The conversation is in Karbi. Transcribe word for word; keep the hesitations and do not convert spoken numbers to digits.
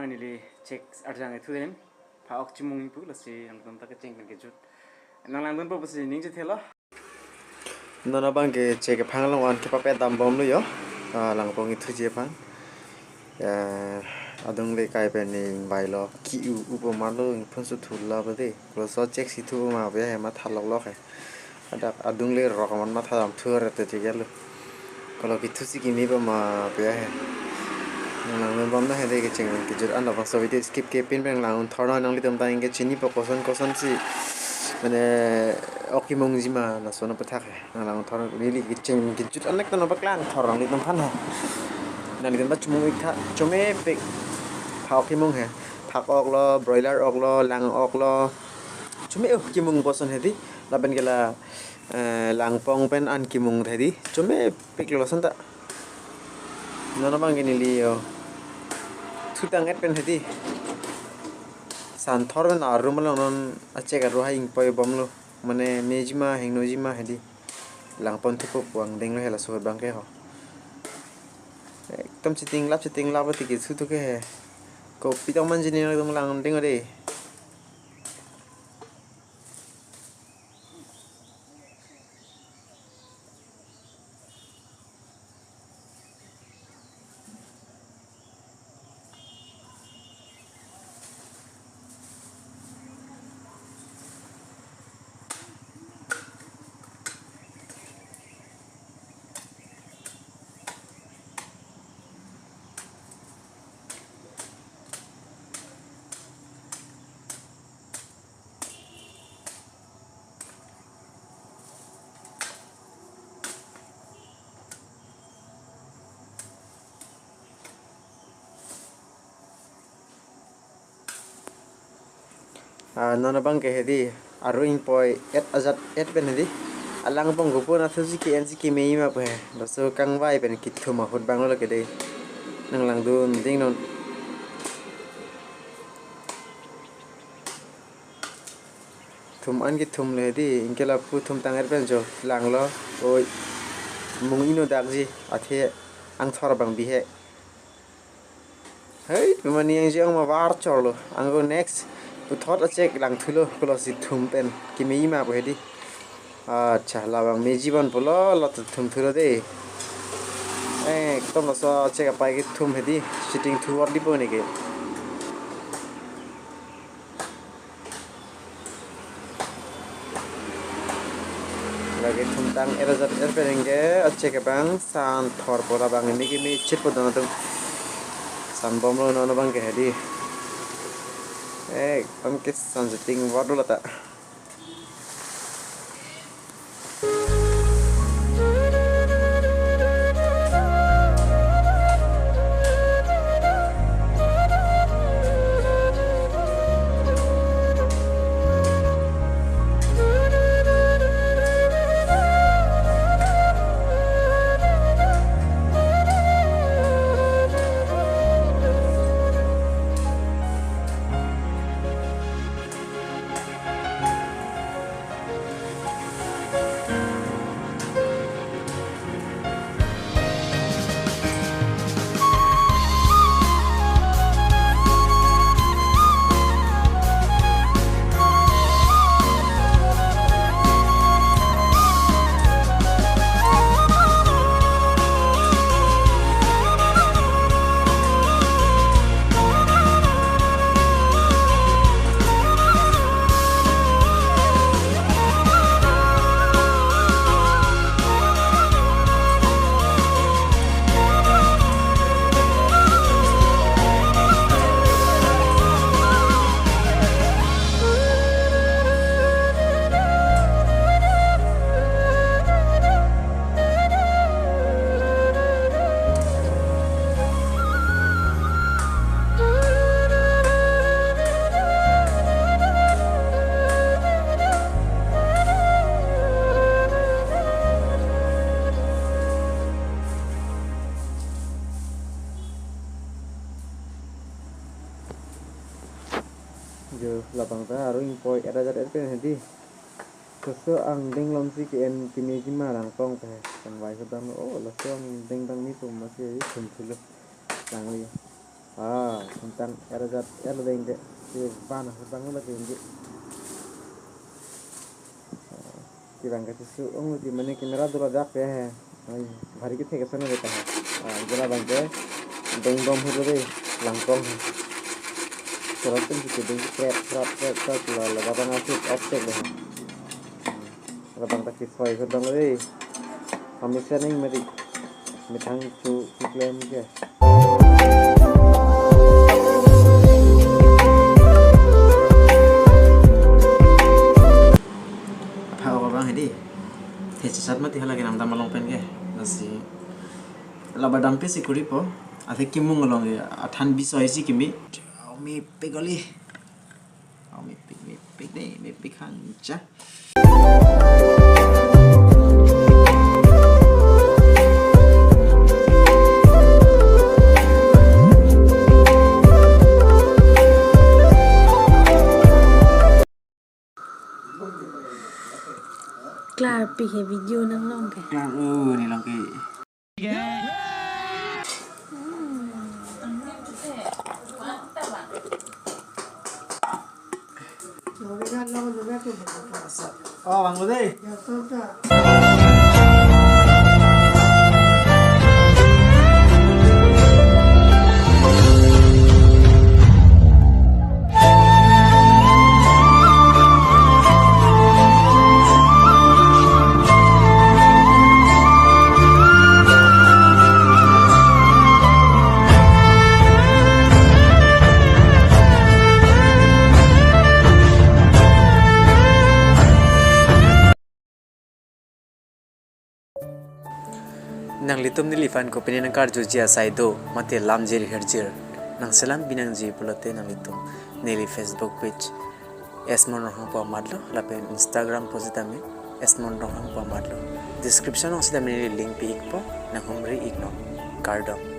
Neli chek arjang ethu den. Pha-ok chimung pu lasi nangtum ta kecheng pen kejut. Nanglangdunpo pusi ning chethelo. Non abang ke chek aphang along an kepapet dambomlo yo. Ah, langpong ethuji aphang. Ya, adung le kai pen ning bailo. Ki-u upo marlo, ingphun su thula pade. Koloso chek si thu ma pe he, matha loklok he. Adak adung le rok aman matha dam thu re te chegel lo. Kolo kethu si kimi pa ma pe he. Nang nang bom na he de kecheng kejut an labangso video skip ke pin pen lang thorno nanglitum ta ingke chinipo koson koson si mane ok kimungji ma laso no pathak he. Nang lang thorno neli kecheng kejut an ek tono paklang thorno nanglitum aphan he. Nanglitum ta chomung ik tha, chomepik. Pha-ok kimung he. Phak-ok lo, broiler ok lo, lang-ok lo. Chome ok kimung koson he di. Lapen ke la, eh, langpong pen an kimung the di. Chomepik lo lason ta. Non abang ke neli yo. Thutang et pen he di. Santhor pen arum along non achek aru hai ingpoi bomlo. Mane meji ma hingnoji ma he di. Langpon thupo pu angdeng lo he laso ahut abang ke ho. Ekdom chitinglap chitinglap tiki su thu ke he. Kopi tong manji ne ekdom langdeng de. Ah, non abang ke he di, aru ingpoi et ajat et pen he di. Alangpong kopo na thusi ke-en si keme ma pu he. Laso kangvai pen kethum ahut abang lo ke de. Nang langdun ding non. Thum an kethum le di, ingke lapu thum tang et pen jo, langlo, oi, mung ino dakji, athe angthor abang bihek. Hei, pemani yang jiang ma var chorlo, angko next, puthot achek lang thulo, kolo si thum pen, keme ma pu he di. Acha, labang meji bon pulo, lo thum thulo de. Eh, ekdom laso achek apai kethum he di, shooting thu or di po ne ke. Lake thum tang et ajat et pen ke achek abang santhor po labang ini kimi chit po dono tum. San bomlo non abang ke he di. Eh, ekdom ke san shooting war lo ta. Jo, labang ta aru ingpoi et ajat et pen he di. Laso angdeng along si ke-en kemeji ma langpong ta he. Kangvai ahut abang, oh, laso angdeng abang ni tum masi thum thulo. Langli. Ah, tentang era jat era deng de. Si bana bang la deng de. Kibang kachisung-ong ti mane camera dolo dak pe he. Oi, bhari kethek ason le ta he. Ah, jela bang ke deng bom hulo de, langkong he. Surat pen si deng krep krap krep krap la la babang asip optek le he. Labang ta kisoi ke dong le. Kami sening meri. Methang chu kiklem ke. Apha abang hedi. Thechesat mati hala kenam dam along pen ke. Lasi. Laba dampe si kuripo. Athe kimung along ke. Athan bisoi si kimi. Mepik kali. Oh, mepik, mepik dei, mepik hang cha. Klarpik he video nanglong ke. Klar, oh, ne long ke. Oh, bang lo dei. Nanglitum neliphan kopine nangkarjuji asai do, mate lamjir hirjir, nangselam binangji pulote nanglitum neli Facebook page Esmon Ronghang pu amat lo, lapen Instagram pu sitame Esmon Ronghang pu amat lo. Description along sitame neli link pi-ikpo, nanghumri iknon. Kardom.